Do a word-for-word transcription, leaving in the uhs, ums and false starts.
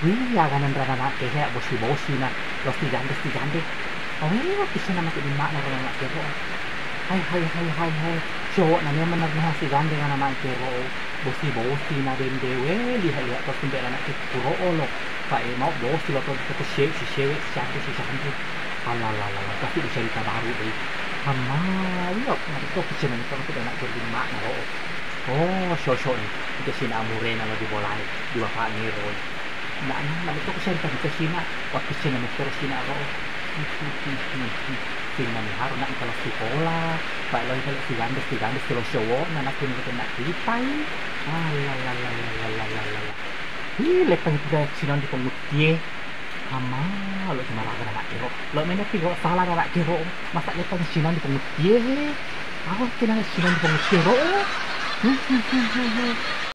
Wih, aga nanrana anak kehe, bosi-bosina, lo sigande-sigande. Awé, kissana matu dimma'na ro anak kero. Hai, hai, hai, hai, hai. Cowokna memang narna sigande ngana anak kero. Bosi-bosina dende, wé, lihat-lihat to sumbe anak ke kuro olo. Pak e mau bosi lo to, to sewe, sewe, sigande, sigande. Alalalala, pasti ada cerita baru deh. Amma, iya, mari to kissana matu anak kero dimma'na ro. Oh, sosok ni. Itu sina amurena lo di bolai, di bapak nero. Nak, nak, nak, itu seri tadi ke sina, waktu sina meter sina ro. Sina ni harus nak kalau sekolah, pak lo kalau sigande, sigande, silo cowok, nak, nak, sini kena kitai. Alalalala. Ih, lepang itu kayak sina di pengutie. Ama, lo cuma raga anak kero. Lo main tapi kok salah anak kero. Masa lepang sina di pengutie. Aku kena sina di pengutie ro.